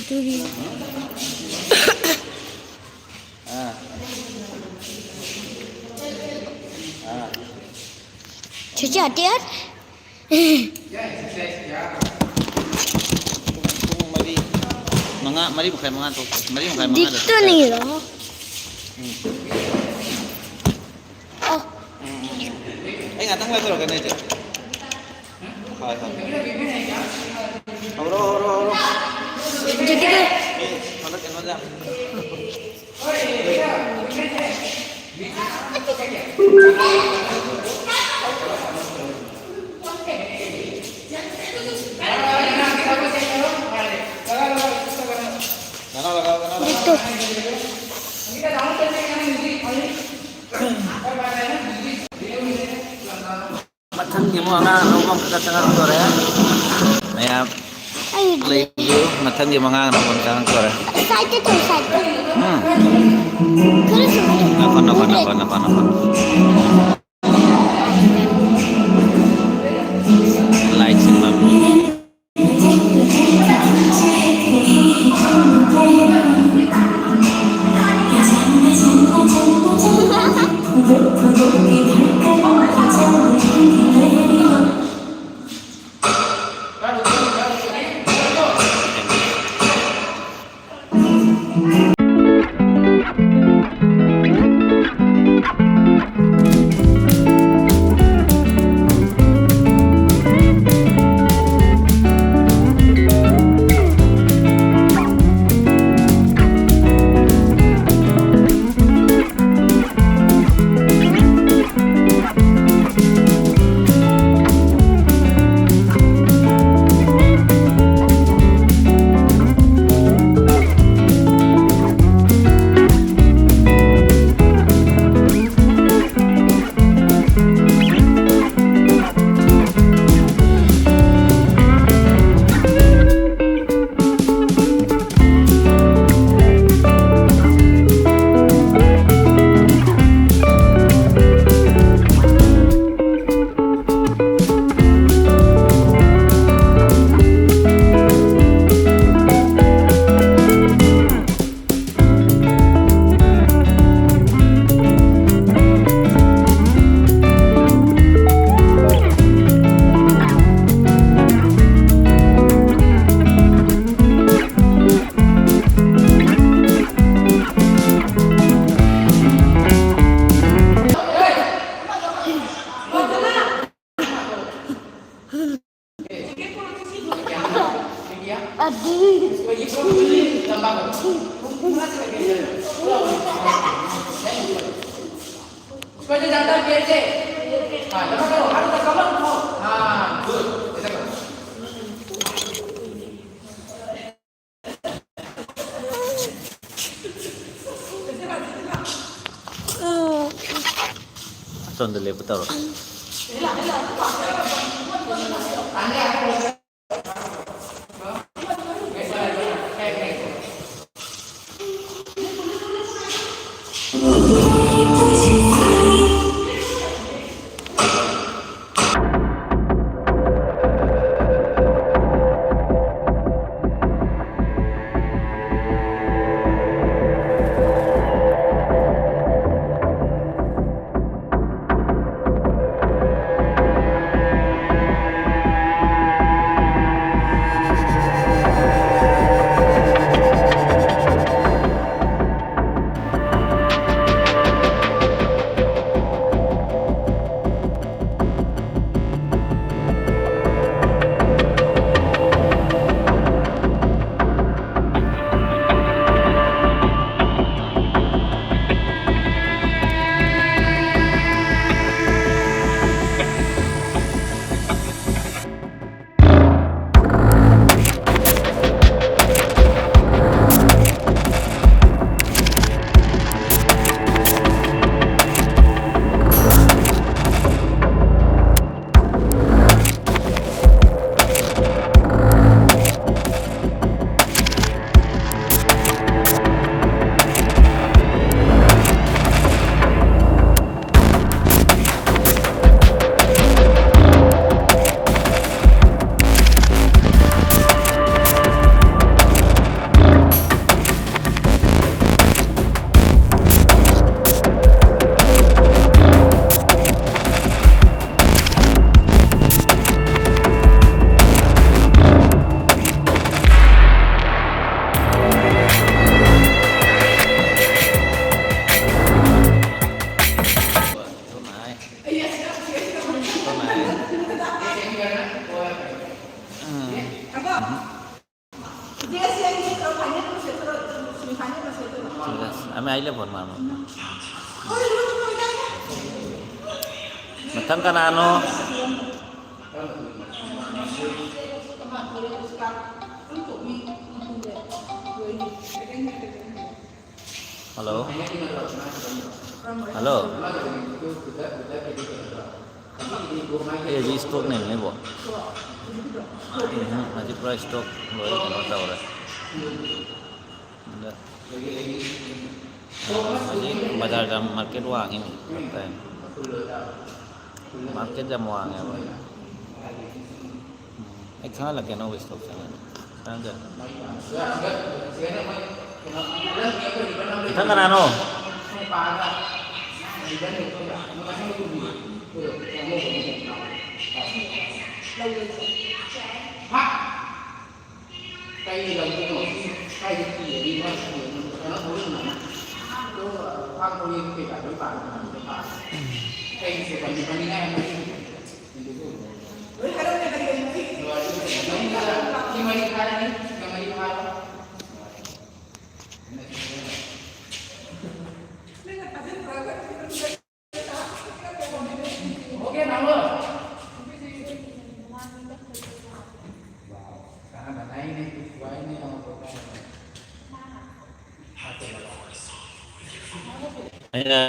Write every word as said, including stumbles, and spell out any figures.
ꯑꯗꯨꯒꯤ ꯑꯥ꯫ ꯑꯥ꯫ ꯆꯤꯆꯦ, ꯑꯇꯤꯌꯥꯔ꯫ ꯄꯨꯡ ꯃꯔꯤ, ꯃꯉꯥ, ꯃꯔꯤ ꯃꯈꯥꯏ, ꯃꯉꯥ ꯊꯣꯛ-, ꯃꯔꯤ ꯃꯈꯥꯏ, ꯃꯉꯥꯗ ꯊꯣꯛ-꯫ ꯗꯤꯛꯇꯅꯤꯔꯣ? ꯎꯝ꯫ ꯑꯣ꯫ ꯎꯝ, ꯎꯝ, ꯎꯝ꯫ ꯑꯩ ꯉꯥꯛꯇꯪ ꯂꯩꯔ ꯇꯧꯔꯛꯀꯅꯤ, ꯏꯆꯦ꯫ ꯍꯣꯏ, ꯍꯣꯏ꯫ ꯍꯧꯔꯣ, ꯍꯧꯔꯣ, ꯍꯧꯔꯣ꯫ ꯃꯤ ꯍꯟꯗꯛ ꯀꯩꯅꯣꯗ ꯌꯥꯝ ꯃꯊꯪꯒꯤ ꯑꯃꯨꯛ ꯑꯉꯥꯡ ꯑꯅꯧꯕ ꯑꯃꯈꯛ ꯆꯪꯉꯛꯇꯣꯔꯦ꯫ ꯃꯌꯥꯝ ꯑꯩꯗꯤ ꯂꯩꯕꯤꯌꯨ, ꯃꯊꯪꯒꯤ ꯑꯃꯨꯛ ꯑꯉꯥꯡ ꯑꯅꯧꯕ ꯑꯃ ꯆꯪꯉꯛꯇꯣꯔꯦ꯫ ꯁꯥꯏꯠꯇ ꯇꯧ, ꯁꯥꯏꯠꯇ꯫ ꯎꯝ꯫ ꯈꯔ ꯁꯨꯃꯥꯏꯅ ꯇꯧ꯫ ꯅꯈꯣ, ꯅꯈꯣ, ꯅꯈꯣ, ꯅꯈꯣ, ꯅꯈꯣ꯫ ꯂꯥꯏꯠꯁꯤꯡ ꯃꯝꯃꯤ꯫ ꯑꯩꯈꯣꯏꯒꯤ ꯄꯨꯂꯞ ꯄꯨꯜꯂꯤ ꯇꯝꯄꯥꯛ ꯄꯨꯡ ꯃꯉꯥ ꯆꯠꯂꯒꯦ꯫ ꯄꯨꯂꯞ ꯄꯨꯜꯂꯤ꯫ ꯁ꯭ꯀꯨꯜꯗ ꯆꯠꯇꯕ ꯄꯦꯔꯦꯟꯁꯁꯦ꯫ ꯑꯥ, ꯂꯧꯈꯠꯂꯣ, ꯍꯥꯏꯕꯗ ꯀꯃꯟ ꯊꯣꯛ꯫ ꯑꯥ, good. ꯑꯁꯣꯝꯗ ꯂꯦꯞꯄ ꯇꯧꯔꯣ꯫ ꯑꯩ ꯂꯩꯐꯝ ꯃꯥꯟꯕ꯫ ꯃꯊꯪ ꯀꯅꯥꯅꯣ? ꯍꯜꯂꯣ꯫ ꯍꯜꯂꯣ꯫ ꯑꯦ ꯕꯤ ꯏꯁꯇꯣꯛꯅꯦ ꯅꯣꯏꯕꯣ꯫ ꯎꯝ, ꯍꯧꯖꯤꯛ ꯄꯨꯔꯥ ꯏꯁꯇꯣꯛ ꯂꯣꯏ ꯀꯩꯅꯣ ꯇꯧꯔꯦ꯫ ꯑꯗ ꯍꯧꯖꯤꯛ ꯕꯖꯥꯔꯗ ꯃꯥꯔꯀꯦꯠ ꯋꯥꯡꯉꯤ꯫ ꯃꯥꯔꯀꯦꯠ ꯌꯥꯝ ꯋꯥꯡꯉꯦꯕ꯫ ꯑꯩ ꯈꯪꯍꯜꯂꯛꯀꯦ ꯑꯅꯧꯕ ꯏꯁꯇꯣꯛ ꯆꯪꯉꯛꯑꯅꯤ꯫ ꯈꯪꯍꯜꯂꯛꯀꯦ꯫ ꯃꯊꯪ ꯀꯅꯥꯅꯣ? ꯀꯩ ꯂꯝꯗꯅꯣ? ꯀꯥꯏꯗ ꯊꯤꯔꯅꯤ? ꯃꯥ ꯊꯤꯔꯅꯤ꯫ ꯀꯩꯅꯣ ꯍꯧꯔꯛꯏꯅꯣ? ꯑꯗꯣ, ꯐꯥꯝ ꯍꯧꯔꯦ ꯀꯩꯀꯥ ꯂꯣꯏ ꯄꯥꯔꯦ꯫ ꯀꯩꯁꯦ ꯄꯟꯅꯤꯡꯉꯥꯏ ꯑꯃ ꯂꯩꯇꯦ꯫ ꯂꯣꯏ ꯍꯥꯏꯔꯛꯑꯣꯅꯦ, ꯀꯔꯤ ꯀꯔꯤꯅꯣ? ꯁꯤ ꯃꯔꯤ ꯐꯥꯔꯅꯤ, ꯁꯤ ꯃꯔꯤ ꯐꯥꯔꯣ꯫ ꯅꯪꯅ ꯊꯥꯖꯤꯟꯕ꯭ꯔꯥ? ꯑꯩꯅ